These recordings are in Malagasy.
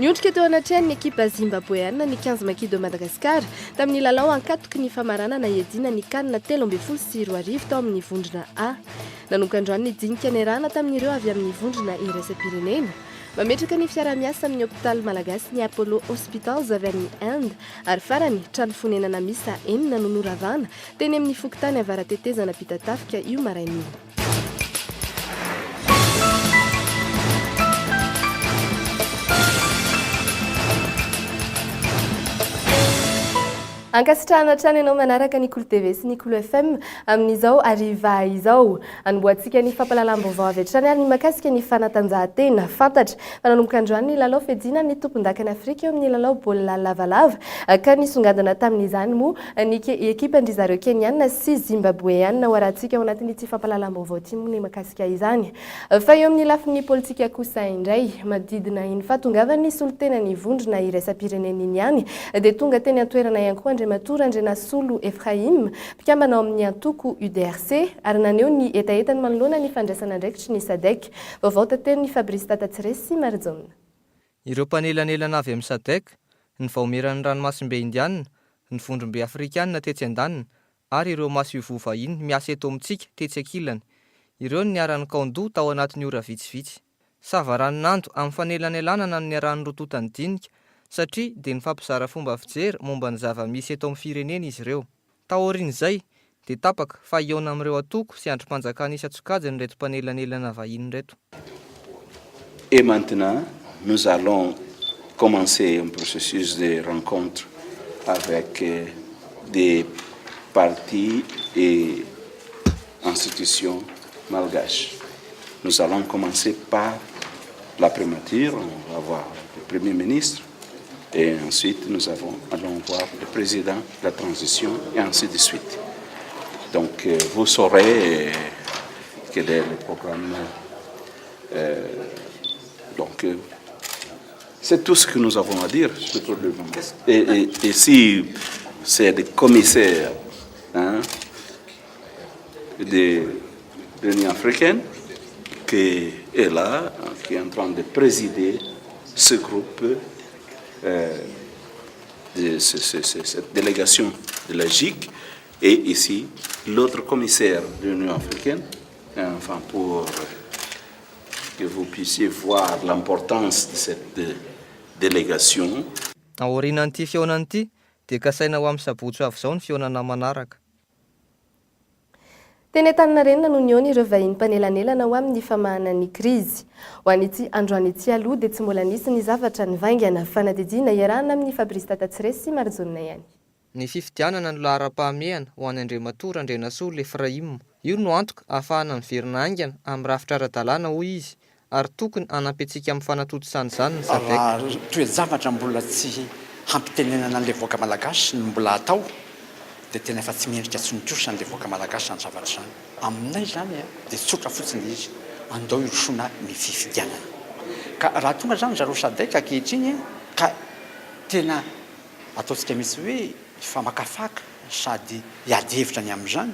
Niondrika teo anatrehan'ny ekipa Zimbaboeana ny Quinze Makis de Madagascar tamin'ny lalao ankatoky ny famaranana hiadiana ny Can 2013 tao amin'ny vondrona A. Nanomboka androany ny dinika niarahana tamin'ireo avy amin'ny vondrona iraisam-pirenena. Mametraka ny fiaraha-miasa amin'ny hopitaly malagasy ny Apollo Hospitals avy any Inde ary farany, trano fonenana miisa enina no noravana teny amin'ny fokontany Avaratetezana Ampitatafika io maraina io. Ankasitrahana hatrany ianao manaraka ny Kolo TV sy ny Kolo FM amin'izao hariva izao. Anombohantsika ny fampahalalam-baovao avy hatrany ary ny mahakasika ny fanatanjahantena. Fantatra fa nanomboka androany ny lalao fiadiana ny tompondakan'i Afrika eo amin'ny lalao baolina lavalava ka nisongadina tamin'izany moa ny ekipan-dry zareo Keniana sy Zimbaboeana. Ho arahantsika ao anatin'ity fampahalalam-baovao ity moa ny mahakasika izany. Fa eo amin'ny lafiny politika kosa indray, manodidina iny fahatongavan'ny solontenan'ny vondrona iraisam-pirenena iny ihany dia tonga teny an-toerana ihany koa Andriamatoa Randrianasolo Ephraim, mpikambana ao amin'ny antoko UDRC, ary naneho ny hetahetany manoloana ny fandraisana andraikitry ny Sadec. Vaovao taterin'i Fabrice Tatatsiresy sy Marijaona. Ireo mpanelanelana avy amin'ny Sadec, ny Vaomieran'ny Ranomasimbe Indiana, ny Vondrombe Afrikana tetsy andaniny ary ireo masoivoho vahiny miasa eto amintsika tetsy ankilany. Ireo no niara-nikaon-doha tao anatin'ny ora vitsivitsy. Savaranonando amin'ny fanelanelanana no niarahan'ny roa tonta nidinika satria dia nifampizara fomba fijery momba ny zava-misy eto amin'ny firenena izy ireo. Taorian'izay dia tapaka fa hihaona amin'ireo antoko sy andrim-panjakana isan-tsokajiny ireto mpanelanelana vahiny ireto. Et maintenant, nous allons commencer un processus de rencontre avec des partis et institutions malgaches. Nous allons commencer par la primature, on va voir le Premier ministre, et ensuite nous avons, allons voir le président de la transition, et ainsi de suite. Donc vous saurez quel est le programme. donc c'est tout ce que nous avons à dire pour le moment. Et, et, et si c'est des commissaires hein, de l'Union africaine qui est là, qui est en train de présider ce groupe, euh, de ce, ce, cette délégation de la GIC, et ici l'autre commissaire de l'Union africaine, enfin pour que vous puissiez voir l'importance de cette délégation. Aorianan'ity fihaonana ity dia kasaina ho amin'ny sabotsy ho avy izao ny fihaonana manaraka. Teny Antaninarenina no nihaona ireo vahiny mpanelanelana ho amin'ny famahana ny krizy. Ho an'ity androany ity aloha dia tsy mbola nisy ny zavatra nivaingana. Fanadihadiana iarahana amin'i Fabrice Tatatsiresy sy Marijaona ihany. Ny fifidianana no laharam-pahamehana ho an'i Andriamatoa Randrianasolo Ephraim. Io no antoka ahafahana miverina haingana amin'ny rafitra ara-dalàna, hoy izy, ary tokony hanampy antsika amin'ny fanatontosana izany ny Sadec. Raha toe-javatra mbola tsy hampitenenana an'ilay vahoaka malagasy no mbola atao dia tena efa tsy mendrika intsony kosa an'ilay vahoaka malagasy izany zavatra izany. Aminay izany dia tsotra fotsiny ilay izy, andao hirosoana ny fifidianana. Ka raha tonga izany zareo Sadec ankehitriny ka tena ataontsika mihitsy hoe hifamakafaka sady hiady hevitra ny amin'izany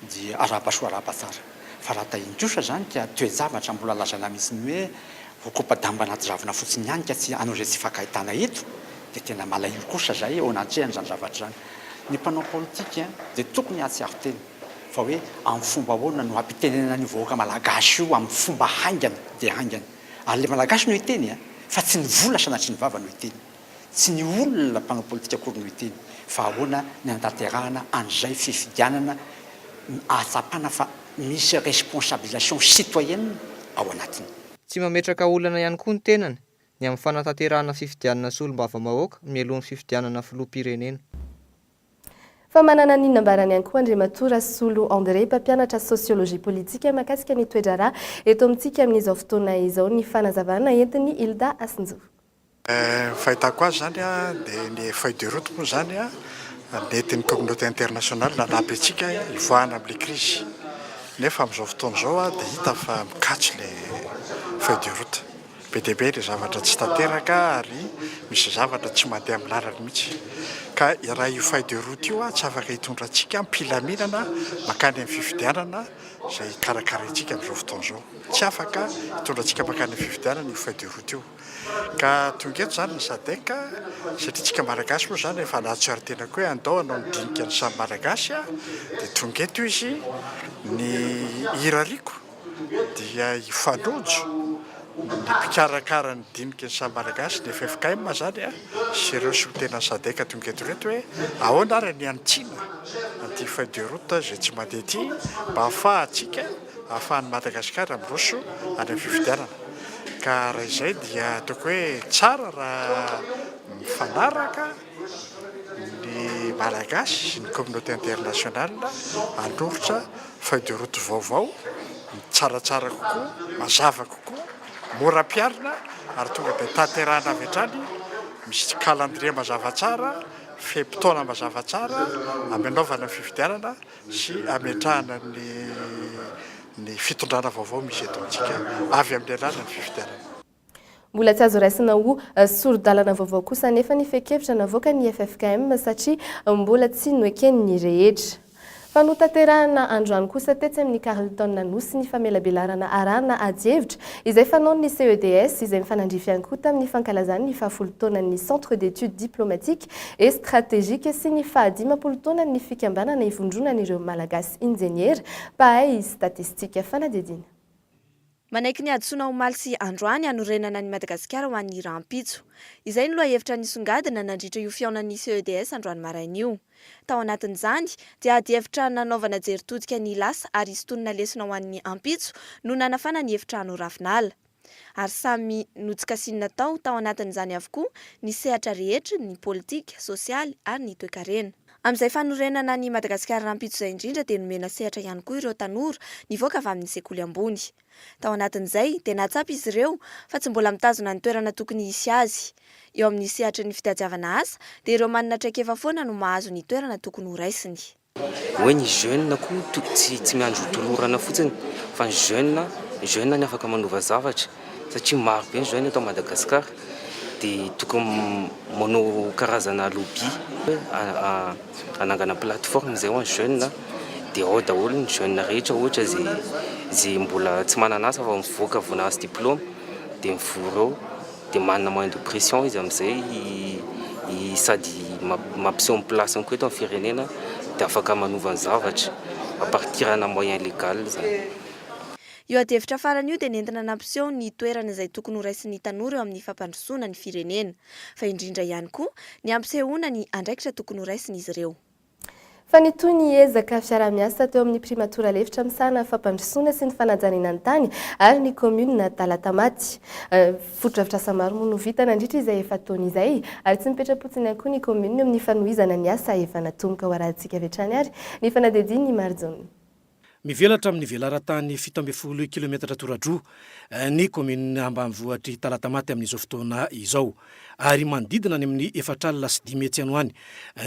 dia arahaba soa arahaba tsara. Fa raha tahiny kosa izany ka toe-javatra mbola lazaina mihitsy ny hoe voakopa-damba anaty zavona fotsiny ihany ka tsy hanao izay tsy ifankahitana eto dia tena malahelo kosa izay eo anatrehan'izany zavatra izany. Ny mpanao politika dia tokony hahatsiaro tena fa hoe amin'ny fomba ahoana no hampitenenana an'io vahoaka malagasy io amin'ny fomba haingana dia haingana. Ary ilay malagasy no hiteny fa tsy ny vola sanatria ny vava no hiteny. Tsy ny olona mpanao politika akory no hiteny fa ahoana ny hanatanterahana an'izay fifidianana ahatsapana fa misy responsabilisation citoyenne ao anatiny. Tsy mametraka olana ihany koa ny tenany ny amin'ny fanatanterahana fifidianana solombavambahoaka mialoha ny fifidianana filoham-pirenena. Fa manana ny nambarany ihany koa Andriamatoa Rasolo André, mpampianatra sociologie politique mahakasika ny toe-draharaha eto amintsika amin'izao fotoana izao ny fanazavana entin'i Hilda Hasinjo. Ny fahitako azy izany dia ny feuille de route moa izany nentin'ny communauté internationale nanampy antsika hivoahana amin'ilay crise. Nefa amin'izao fotoana izao dia hita fa mikatso ilay feuille de route. Be dia be ilay zavatra tsy tanteraka ary misy zavatra tsy mandeha amin'ny lalany mihitsy. Ka raha io feuille de route io tsy afaka hitondra antsika am-pilaminana mankany amin'ny fifidianana izay karakaraintsika amin'izao fotoana izao. Tsy afaka hitondra antsika mankany amin'ny fifidianana io feuille de route io. Ka tonga eto izany ny SADC satria tsika Malagasy moa izany efa nahatsiaro tena koa hoe andao hanao ny dinika ny samy Malagasy dia tonga eto izy. Ny irariako dia hifanojo ny mpikarakara ny diniky ny samy Malagasy, ny ffkm izany sy ireo solontenan'ny SADC tonga eto ireto hoe ahoana ary ny hanitsiana an'ity feuille de route izay tsy mandeha ity mba hahafahantsika, hahafahan'i Madagasikara miroso any amin'ny fifidianana. Ka raha izay dia ataoko hoe tsara raha mifanaraka ny Malagasy sy ny communauté internationale hanoritra feuille de route vaovao, tsaratsara kokoa, mazava kokoa, mora ampiharina ary tonga dia tanterahina avy hatrany, misy calendrier mazava tsara, fe-potoana mazava tsara anaovana ny fifidianana sy hametrahana ny ny fitondrana vaovao misy eto amintsika avy amin'ny alalan'ny fifidianana. Mbola tsy azo raisina ho sori-dalana vaovao kosa anefa ny fehin-kevitra navoakan'ny ffkm satria mbola tsy noeken'ny rehetra. Fa notanterahina androany kosa tetsy amin'ny Carlton Anosy ny famelabelarana arahana adihevitra izay fanaon'ny CEDS izay mifanandrify ihany koa tamin'ny fankalazany ny fahafolo taonan'ny Centre d'études diplomatiques et stratégiques sy ny fahadimampolo taonan'ny fikambanana ivondronan'ireo Malagasy injeniera mpahay statistika. Fanadihadiana. Manaiky ny hadisoana omaly sy androany hanorenana an'i Madagasikara ho an'ny rahampitso. Izay no lohahevitra nisongadina nandritra io fihaonan'ny CEDS androany maraina io. Tao anatin'izany, dia adihevitra nanaovana jery todika ny lasa ary hisintonina lesona ho an'ny ampitso no nanafana ny efitrano Ravinala. Ary samy notsikasinina tao tao anatin'izany avokoa ny sehatra rehetra, ny politika, sosialy ary ny toekarena. Amin'izay fanorenana an'i Madagasikara rahampitso izay indrindra dia nomena sehatra ihany koa ireo tanora nivoaka avy amin'ny sekoly ambony. Tao anatin'izay dia nahatsapa izy ireo fa tsy mbola mitazona ny toerana tokony hisy azy. Eo amin'ny sehatry ny fitadiavana asa dia ireo manana traikefa foana no mahazo ny toerana tokony ho raisiny. Hoe ny jeune koa tsy tsy miandry ho tolorana fotsiny fa ny jeune, jeune ny afaka manova zavatra satria maro be ny jeune eto Madagascar dia tokony manao karazana lobby hanangana plateforme izay ho an'ny jeune dia ao daholo ny jeune rehetra ohatra izay izay mbola tsy manana asa fa mivoaka vao nahazo diplôme dia mivory ao dia manana moyen de pression izy amin'izay sady mampiseho ny place-ny koa eto amin'ny firenena dia afaka manova ny zavatra à partir ana moyen légal izany. Io adihevitra farany io dia nentina nampiseho ny toerana izay tokony ho raisin'ny tanora eo amin'ny fampandrosoana ny firenena, fa indrindra ihany koa ny hampisehoana ny andraikitra tokony ho raisin'izy ireo. Fa nitohy ny ezaka fiaraha-miasa teo amin'ny Primatora lefitra misahana ny fampandrosoana sy ny fanajariana ny tany ary ny kaominina Talatamaty. Fotodrafitrasa maro moa no vita nandritra izay efa-taona izay ary tsy mipetra-potsiny ihany koa ny kaominina eo amin'ny fanohizana ny asa efa natomboka. Ho arahantsika avy hatrany ary ny fanadihadian'i Marijaona. Mivelatra amin'ny velaran-tany 17 kilometatra toradroa ny kaominina ambanivohitr'i Talatamaty amin'izao fotoana izao ary manodidina any amin'ny 540 any ho any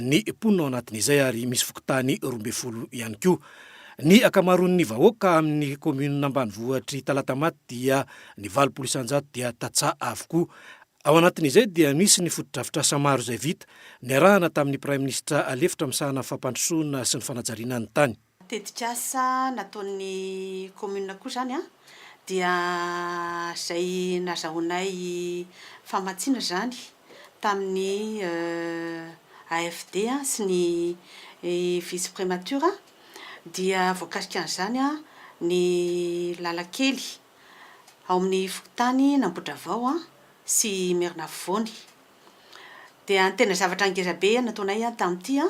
ny mponina ao anatin'izay ary misy fokontany 12 ihany koa. Ny ankamaroan'ny vahoaka amin'ny kaominina ambanivohitr'i Talatamaty dia ny 80% dia tantsaha avokoa. Ao anatin'izay dia misy ny fotodrafitrasa maro izay vita niarahana tamin'ny Praiminisitra lefitra misahana ny fampandrosoana sy ny fanajariana ny tany. Tetikasa nataon'ny commune koa izany dia izay nazahoanay famatsiana izany tamin'ny AFD sy ny vice primature dia voakasika an'izany ny lalan-kely ao amin'ny fokontany Nambodravaho sy Imerinafovoany. Dia ny tena zavatra ngeza be nataonay tamin'ity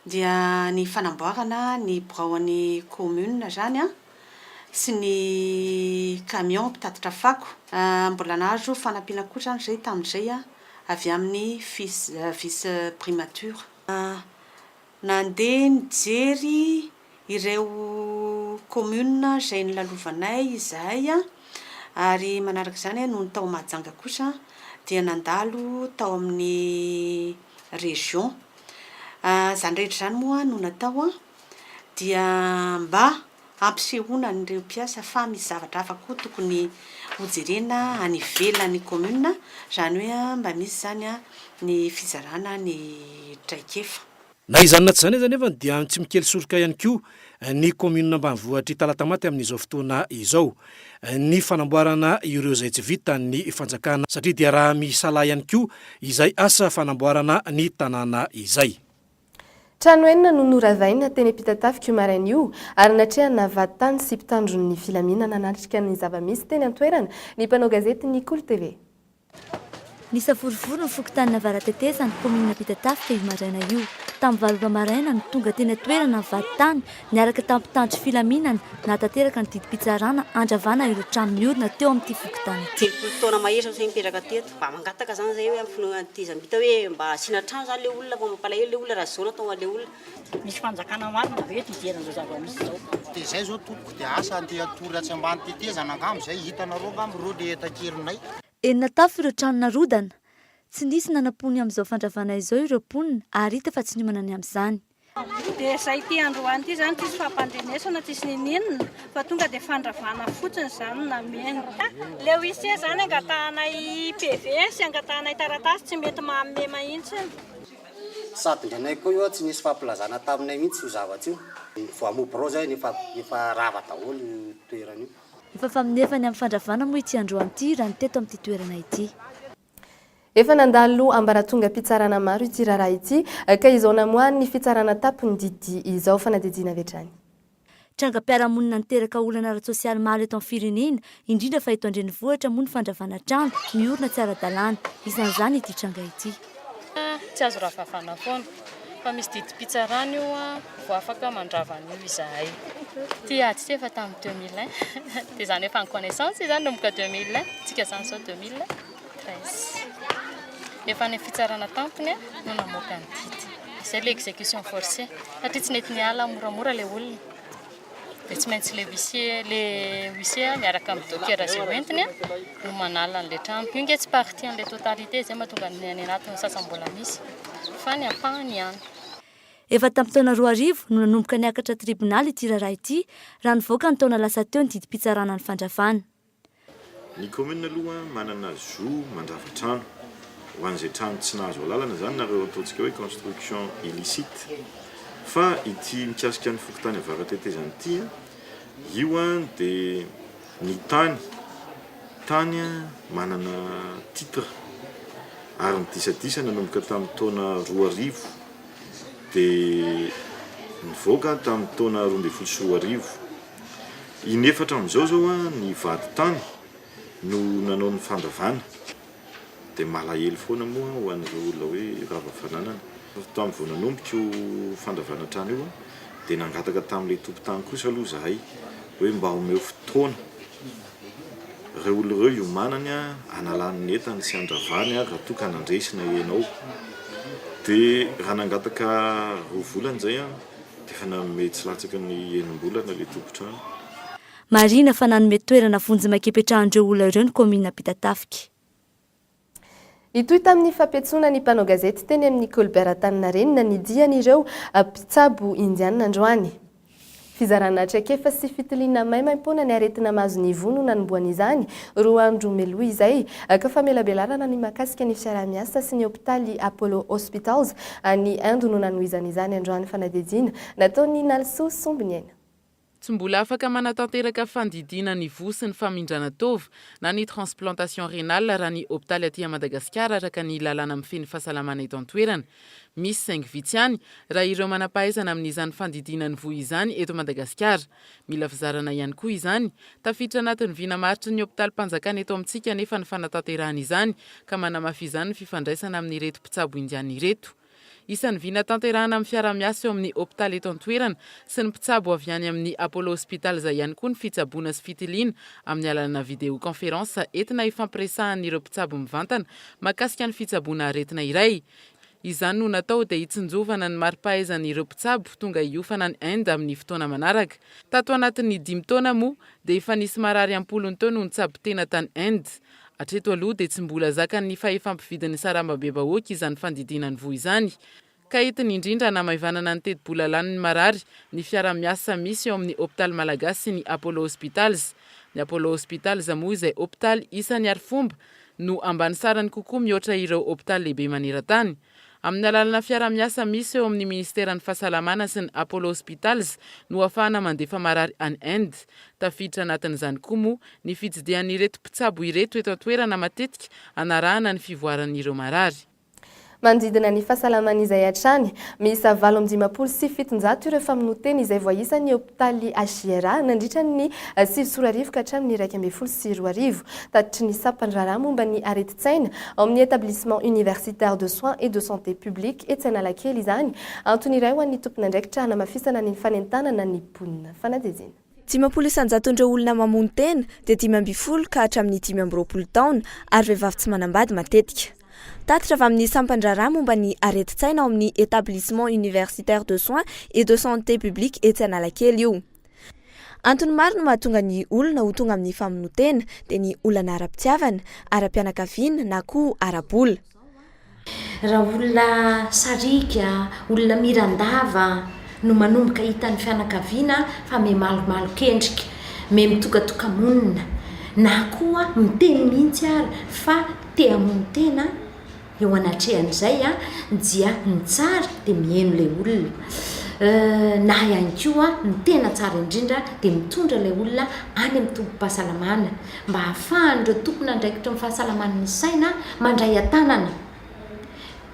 dia ny fanamboarana ny birao an'ny commune izany sy ny camion mpitatitra fako. Mbola nahazo fanampiana koa izany izay tamin'izay avy amin'ny vice primature. Nandeha nijery ireo commune izay nolalovanay izahay ary manaraka izany nony tao Mahajanga kosa dia nandalo tao amin'ny région. Izany rehetra izany moa no natao dia mba hampisehoana an'ireo mpiasa fa misy zavatra hafa koa tokony hojerena any ivelan'ny commune, izany hoe mba misy izany ny fizarana ny traikefa. Na izany na tsy izany aza anefa dia tsy mikely soroka ihany koa ny kaominina ambanivohitr'i Talatamaty amin'izao fotoana izao ny fanamboarana ireo izay tsy vitan'ny fanjakana satria dia raha misalahy ihany koa izay asa fanamboarana ny tanàna izay. Trano enina no noravaina teny Ampitatafika io maraina io ary natrehana vadintany sy mpitandro ny filaminana nanatrika ny zava-misy teny an-toerana ny mpanao gazety ny Kolo TV. Nisavorovoro ny fokontanin' Avaratetezana, kaominina Ampitatafika io maraina io. Tamin'ny valo ora maraina no tonga teny an-toerana ny vadintany niaraka tamin'ny mpitandro filaminana nahatanteraka ny didim-pitsarana handravana ireo trano miorina teo amin'ity fokontany ity. 30 taona mahery zao zay mipetraka teto, mba mangataka zany zay hoe amin'ny filoha tetezamita hoe mba asiana trano zany le olona fa mampalahelo le olona raha zao no atao an'le olona. Misy fanjakana marina ve eto hijery an'izao zava-misy izao? Dia zay zao tompoko dia asa andeha hatory atsy ambany tetezana angamba zay, hitanareo angamba ireo le entan-kelinay. Enina tafo ireo trano narodana. Tsy nisy nanam-po ny amin'izao fandravana izao ireo mponina ary hita fa tsy niomana ny amin'izany. Dia izay ity androany ity izany tsisy fampandrenesana, tsisy ninininona fa tonga dia fandravana fotsiny izany no nameno. Le huissier izany angatahanay PV sy angatahanay taratasy tsy mety manome mahintsiny. Sady ndranay koa io tsy nisy fampilazana taminay mihitsy io zavatra io. Vao hamoha birao zay efa efa rava daholo io toerana io. Efa faminefany amin'ny fandravana moa ity androany ity raha ny teto amin'ity toerana ity. Efa nandalo ambaratongam-pitsarana maro ity raharaha ity ka izao namoahan'ny fitsarana tampony didy izao. Fanadihadiana avy hatrany. Trangam-piarahamonina niteraka olana ara-tsosialy maro eto amin'ny firenena, indrindra fa eto an-drenivohitra moa ny fandravana trano miorina tsy ara-dalàna. Isan'izany ity tranga ity. Tsy azo ravavana foana fa misy didim-pitsarana io vao afaka mandrava an'io izahay. Ity ady ity efa tamin'ny 2001 dia izany efa en connaissance izany nanomboka 2001, tsika izany izao 2013. Efa any amin'ny fitsarana tampony no namoaka ny didy. Izay ilay exécution forcée satria tsy nety niala moramora ilay olona. Dia tsy maintsy ilay huissier, ilay huissier miaraka amin'ny docker izay hoentiny no manala an'ilay trano. Io ange tsy partie an'ilay totalité, izay mahatonga ny any anatiny sasany mbola misy fa ny ampahany ihany. Efa tamin'ny taona 2000 no nanomboka niakatra tribonaly ity raharaha ity raha nivoaka ny taona lasa teo ny didim-pitsarana ny fandravana. Ny commune aloha manana zo mandrava trano ho an'izay trano tsy nahazo alalana izany na ireo ataontsika hoe construction illicite fa ity mikasika ny fokontany Avaratetezana ity io dia ny tany tany manana titre ary ny disadisa nanomboka tamin'ny taona 2000 dia nivoaka tamin'ny taona 2012. In'efatra amin'izao izao ny vadintany no nanao ny fandravana. Dia malahelo foana moa ho an'ireo olona hoe rava fananana. Tamin'ny vao nanomboka io fandravana trano io dia nangataka tamin'ilay tompon-tany kosa aloha izahay hoe mba omeo fotoana ireo olona ireo hiomanany hanalany ny entany sy handravany raha toa ka nandresy na ianao. Dia raha nangataka roa volana izay aho. Dia efa nanome tsy latsaky ny enim-bolana ilay tompon-trano. Marihina fa nanome toerana vonjimaika ipetrahan'ireo olona ireo ny kaominina Ampitatafika. Nitohy tamin'ny fampiantsoana ny mpanao gazety teny amin'ny Colbert Antaninarenina ny dian'ireo mpitsabo indianina androany. Fizarana traikefa sy fitiliana maimaimpoana ny aretina mahazo ny voa no nanombohana izany, roa andro meloa izay, ka famelabelarana ny mahakasika ny fiaraha-miasa sy ny hopitaly Apollo Hospitals any Inde no nanohizana izany androany fanadihadiana nataon'i Nalisoa Sombiniaina. Tsy mbola afaka manatanteraka fandidiana ny voa sy ny famindrana taova na ny transplantation rénale raha ny hopitaly aty Madagasikara araka ny lalàna mifehy ny fahasalamana eto an-toerana. Misy saingy vitsy ihany raha ireo manam-pahaizana amin'izany fandidiana ny voa izany eto Madagasikara. Mila fizarana ihany koa izany. Tafiditra anatin'ny vina maharitry ny hopitalim-panjakana eto amintsika anefa ny fanatanterahana izany ka manamafy izany ny fifandraisana amin'ireto mpitsabo indiana ireto. Isan'ny vina tanterahana amin'ny fiaraha-miasa eo amin'ny hopitaly eto an-toerana sy ny mpitsabo avy any amin'ny Apollo Hospitals ihany koa ny fitsaboana sy fitiliana amin'ny alalana vidéoconférence entina hifampiresahan'ireo mpitsabo mivantana mahakasika ny fitsaboana aretina iray. Izany no natao dia hitsinjovana ny mari-pahaizan'ireo mpitsabo tonga hiofana any Inde amin'ny fotoana manaraka. Tato anatin'ny dimy taona moa dia efa nisy marary am-polony teo no nitsabo tena tany Inde. Hatreto aloha dia tsy mbola zakan'ny fahefam-pividin'ny sarambabem-bahoaka izany fandidiana ny voa izany. Ka entiny indrindra hanamaivanana ny tetibola lanin'ny marary ny fiaraha-miasa misy eo amin'ny Hopitaly Malagasy sy ny Apollo Hospitals. Ny Apollo Hospitals moa izay hopitaly isan'ny arifomba no ambany sarany kokoa mihoatra ireo hopitaly lehibe maneran-tany. Amin'ny alalana fiaraha-miasa misy eo amin'ny Ministeran'ny Fahasalamana sy ny Apollo Hospitals no ahafahana mandefa marary any Inde. Tafiditra anatin'izany koa moa ny fitsidihan'ireto mpitsabo ireto eto an-toerana matetika hanarahana ny fivoaran'ireo marary. Manodidina ny fahasalamana izay hatrany. Miisa 758 ireo famonoan-tena izay voaisan'ny hopitaly HJRA nandritra ny 2009 ka hatramin'ny 2011. Tatitry ny sampan-draharaha momba ny aretin-tsaina ao amin'ny Établissement Universitaire de Soins et de Santé Publique etsy Analakely izany. Antony iray ho an'ny tompon'andraikitra hanamafisana ny fanentanana ny mponina. Fanadihadiana. 50 isan-jaton'ireo olona mamono tena dia 15 ka hatramin'ny 25 taona ary vehivavy tsy manambady matetika. Tatitra avy amin'ny sampan-draharaha momba ny aretin-tsaina ao amin'ny Établissement Universitaire de Soins et de Santé Publique etsy Analakely io. Antony maro no mahatonga ny olona ho tonga amin'ny famonoan-tena, dia ny olana ara-pitiavana, ara-pianakaviana na koa ara-bola. Raha olona sariaka, olona miran-dava no manomboka hitan'ny fianakaviana fa miha-malomaloka endrika, miha-mitokatoka-monina, na koa miteny mihitsy ary fa te hamono tena, Eo anatrehan'izay dia ny tsara dia miheno ilay olona. Na ihany koa ny tena tsara indrindra dia mitondra ilay olona any amin'ny tobim-pahasalamana mba hahafahan'ireo tompon'andraikitry ny fahasalaman'ny saina mandray an-tanana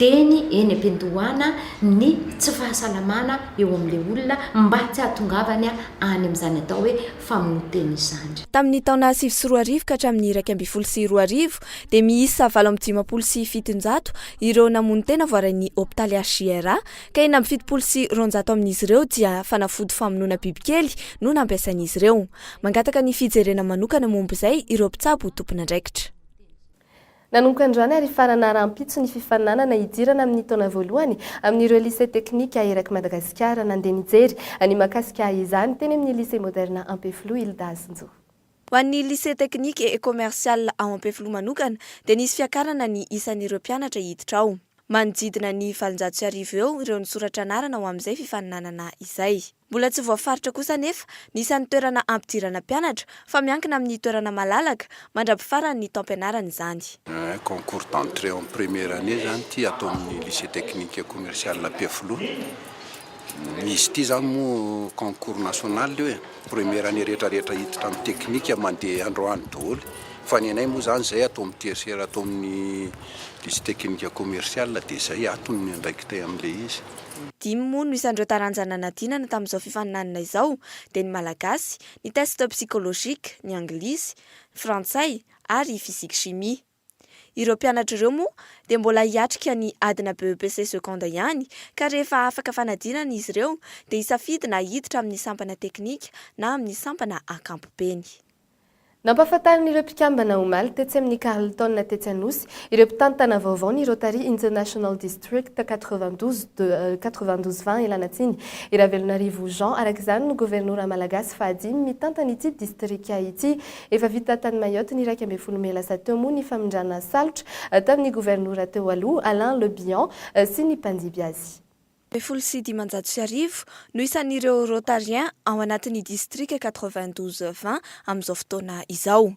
dieny eny am-piandohana ny tsy fahasalamana eo amin'ilay olona mba tsy hahatongavany any amin'izany atao hoe famonoan-tena izany. Tamin'ny taona 2009 ka hatramin'ny 2011 dia miisa 758 ireo namono tena voarain'ny hopitaly HJRA ka 276 amin'izy ireo dia fanafody famonoana bibikely no nampiasain'izy ireo. Mangataka ny fijerena manokana momba izay ireo mpitsabo tompon'andraikitra. Nanomboka androany ary hifarana rahampitso ny fifaninanana hidirana amin'ny taona voalohany amin'ireo lycée teknika erak'i Madagasikara. Nandeha nijery ny mahakasika izany teny amin'ny lycée moderne Ampefiloha Hilda Hasinjo. Ho an'ny lycée technique et commercial ao Ampefiloha manokana dia nisy fiakarana ny isan'ireo mpianatra hiditra ao. Manodidina ny 1800 eo ireo nisoratra anarana ho amin'izay fifaninanana izay. Mbola tsy voafaritra kosa anefa ny isan'ny toerana hampidirana mpianatra fa miankina amin'ny toerana malalaka mandra-pifaran'ny taom-pianarana izany. Concours d'entrée en première année izany ity ato amin'ny lycée technique et commercial Ampefiloha. Izy ity izany moa concours national io e, première année rehetra rehetra hiditra amin'ny teknika mandeha androany daholo, fa ny anay moa izany izay ato amin'ny tertiaire ato amin'ny lycée technique commercial dia izay ato no miandraikitay amin'ilay izy. Dimy moa no isan'ireo taranja nanadinana tamin'izao fifaninanana izao dia ny malagasy, ny test psychologique, ny anglisy, frantsay ary physique chimie. Ireo mpianatra ireo moa dia mbola hiatrika ny adina BEPC seconde ihany ka rehefa afaka fanadinana izy ireo dia hisafidy na hiditra amin'ny sampana teknika na amin'ny sampana ankampobeny. Nampahafantarin'ireo mpikambana omaly tetsy amin'ny Carlton tetsy Anosy ireo mpitantana vaovao ny Rotary International District 92 de 92 20 ialana tsiny. I Ravelonarivo Jean araka izany no governora malagasy fahadimy mitantana ity distrika ity. Efa vita tany Mayotte ny 11 mey lasa teo moa ny famindrana salotra tamin'ny governora teo aloha, Alain Le Bihan, sy ny mpandimby azy. 1510 no isan'ireo Rotariens ao anatin'ny distrika 92 20 amin'izao fotoana izao.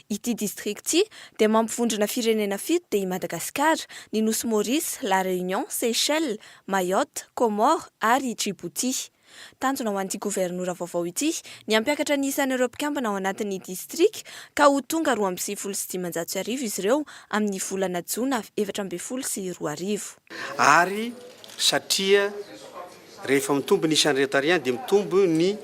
Ity distrika ity dia mampivondrona firenena fito dia i Madagasikara, ny Nosy Maurice, La Réunion, Seychelles, Mayotte, Comores ary Djibouti. Tanjona ho an'ity governora vaovao ity ny hampiakatra ny isan'ireo mpikambana ao anatin'ny distrika ka ho tonga 1592 izy ireo amin'ny volana jona 2014. Ary satria rehefa mitombo ny isan'ny Rotariens dia mitombo ny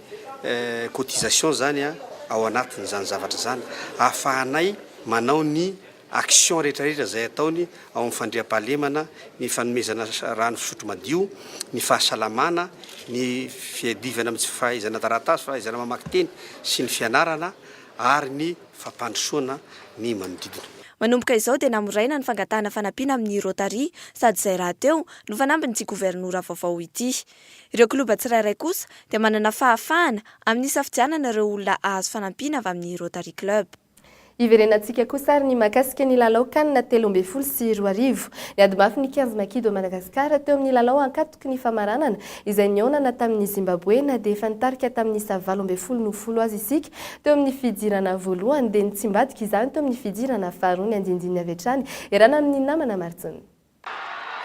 cotisation zany ao anatin'izany zavatra izany ahafahanay manao ny action rehetra rehetra izay ataony ao amin'ny fandriampahalemana, ny fanomezana rano fisotro madio, ny fahasalamana, ny fiadivana amin'ny tsy fahaizana taratasy, fahaizana mamaky teny sy ny fianarana ary ny fampandrosoana ny manodidina. Manomboka izao dia namoraina ny fangatahana fanampiana amin'ny Rotary sady izay rahateo no fanambin'ity governora vaovao ity. Ireo kiloba tsirairay kosa dia manana fahafahana amin'ny hisafidianana ireo olona hahazo fanampiana avy amin'ny Rotary Club. Hiverenantsika kosa ary ny mahakasika ny lalao Can 2013. Niady mafy ny Quinze Makido Madagascar teo amin'ny lalao ankatoky ny famaranana izay nihaonana tamin'i Zimbaboe na dia efa nitarika tamin'ny isa 18 no folo aza isika teo amin'ny fidirana voalohany dia nitsimbadika izany teo amin'ny fidirana faharoa ny andinindininy avy hatrany iarahana amin'ny namana Martine.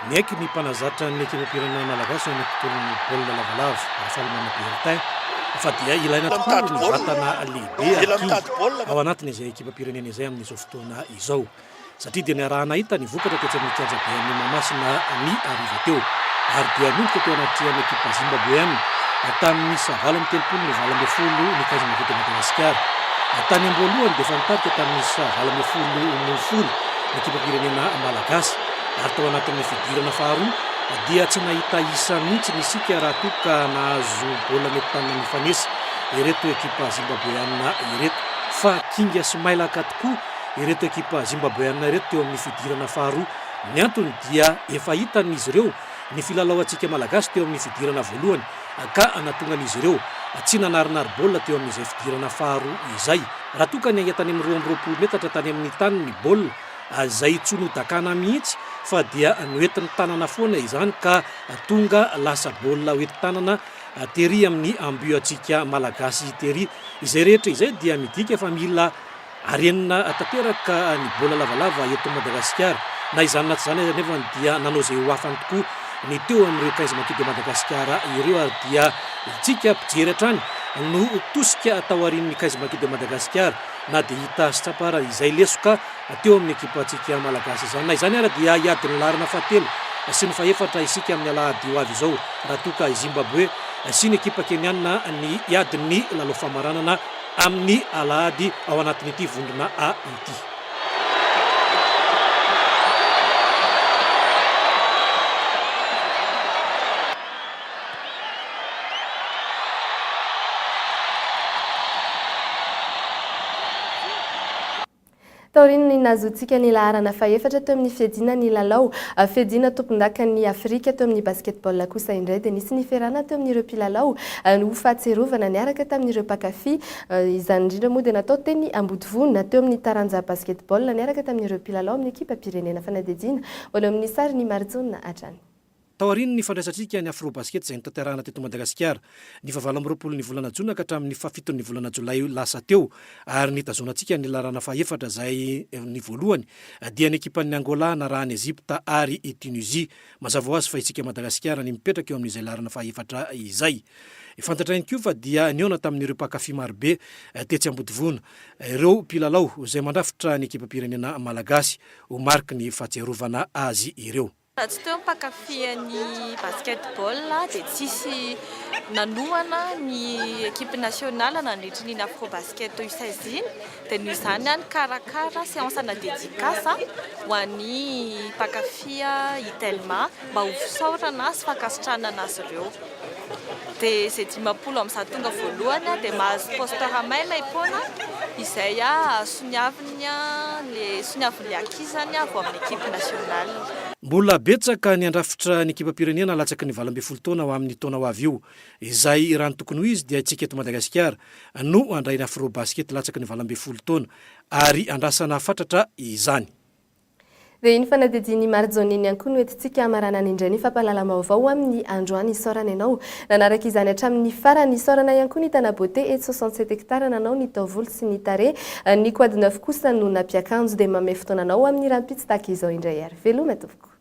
Niaiky ny mpanazatra ny ekipam-pirenena malagasy eo amin'ny tontolon'ny baolina lavalava, Rafalimanana Bertin, fa dia ilaina tokoa ny vatana lehibe ary kinga ao anatin'izay ekipam-pirenena izay amin'izao fotoana izao. Satria dia niaraha-nahita ny vokatra tetsy amin'ny kianjaben'i Mahamasina ny hariva teo. Ary dia niondrika teo anatrehan'ny ekipa Zimbabweana tamin'ny isa 38 no 18 ny Kaiza Mavita de Madagasikara. Tany am-boalohany dia efa nitarika tamin'ny isa 18 no folo ny ekipam-pirenena malagasy ary tao anatin'ny fidirana faharoa dia tsy nahita isa mihitsy ny isika raha toa ka nahazo baolina nenti-tanana nifanesy ireto ekipa zimbabweana ireto. Fa kinga sy mailaka tokoa ireto ekipa zimbabweana ireto teo amin'ny fidirana faharoa. Ny antony dia efa hitan'izy ireo ny filalaoantsika malagasy teo amin'ny fidirana voalohany ka nahatongan'izy ireo tsy nanarinary baolina teo amin'izay fidirana faharoa izay. Raha toa ka niainga tany amin'ny 22 metatra tany amin'ny tany ny baolina, izay tsy nodakana mihitsy fa dia noentin'ny tanana foana izany ka tonga lasa baolina hoentin-tanana tery amin'ny ambiantsika malagasy tery. Izay rehetra izay dia midika fa mila Harenina tanteraka ny baolina lavalava eto Madagasikara. Na izany na tsy izany aza anefa dia nanao izay ho afany tokoa ny teo amin'ireo Quinze Maquis de Madagascar ireo ary dia isika mpijery hatrany no tosika taorian'ny Quinze Maquis de Madagascar na dia hita sy tsapa ara izay lesoka teo amin'ny ekipantsika malagasy izany. Na izany ara dia hiady ny laharana fahatelo sy ny fahefatra isika amin'ny alahady ho avy izao raha toa ka i Zimbabwe sy ny ekipa kenianina ny hiady ny lalao famaranana amin'ny alahady ao anatin'ity vondrona A ity. Taorian'ny nahazoantsika ny laharana fahefatra teo amin'ny fiadiana ny lalao fiadiana tompondakan'i Afrika teo amin'ny basketball kosa indray dia nisy ny fiarahana teo amin'ireo mpilalao ho fahatsiarovana niaraka tamin'ireo mpankafy. Izany indrindra moa dia natao teny Ambodivona teo amin'ny taranja basketball niaraka tamin'ireo mpilalao amin'ny ekipam-pirenena. Fanadihadiana ho anao amin'ny sary ny Marijaona hatrany. Taorian'ny fandraisantsika ny Afrobasket izay notanterahina teto Madagasikara, ny fahavalo amby roapolon'ny volana jona ka hatramin'ny fahafiton'ny volana jolay lasa teo ary nitazonantsika ny laharana fahefatra izay ny voalohany dia ny ekipan'ny Angola narahan'i Egypta ary i Tunisie. Mazava ho azy fa isika Madagasikara ny mipetraka eo amin'izay laharana fahefatra izay. Fantatra ihany koa fa dia nihaona tamin'ireo mpankafy marobe tetsy Ambodivona ireo mpilalao izay mandrafitra ny ekipam-pirenena malagasy ho mariky ny fahatsiarovana azy ireo. Raha tsy teo ny mpankafy ny basketball dia tsisy nanohana ny equipe nationale nandritra iny Afrobasket U16 iny dia noho izany aho nikarakara séance ana dédicace ho an'ny mpankafy Itelma mba ho fisaorana sy fankasitrahana anazy ireo. Dia izay 150 tonga voalohany dia mahazo poster maimaimpoana izay soniaviny soniavin'ilay ankizy izany vao amin'ny equipe nationale. Mbola betsaka ny handrafitra ny ekipam-pirenena latsaky ny 18 taona ho amin'ny taona ho avy io. Izay raha ny tokony ho izy dia isika eto Madagasikara no handray ny Afrobasket latsaky ny 18 taona ary andrasana fatratra izany. Dia iny fanadihadian'i Marijaona iny ihany koa no entintsika hamaranana indray ny fampahalalam-baovao amin'ny androany. Isaorana ianao nanaraka izany hatramin'ny farany. Isaorana ihany koa ny Tana Beauté etsy 67 hectares nanao ny taovolo sy ny tarehy. Ny Quad 9 kosa no nampiakanjo. Dia manome fotoana anao amin'ny rahampitso tahaka izao indray ary. Veloma tompoko.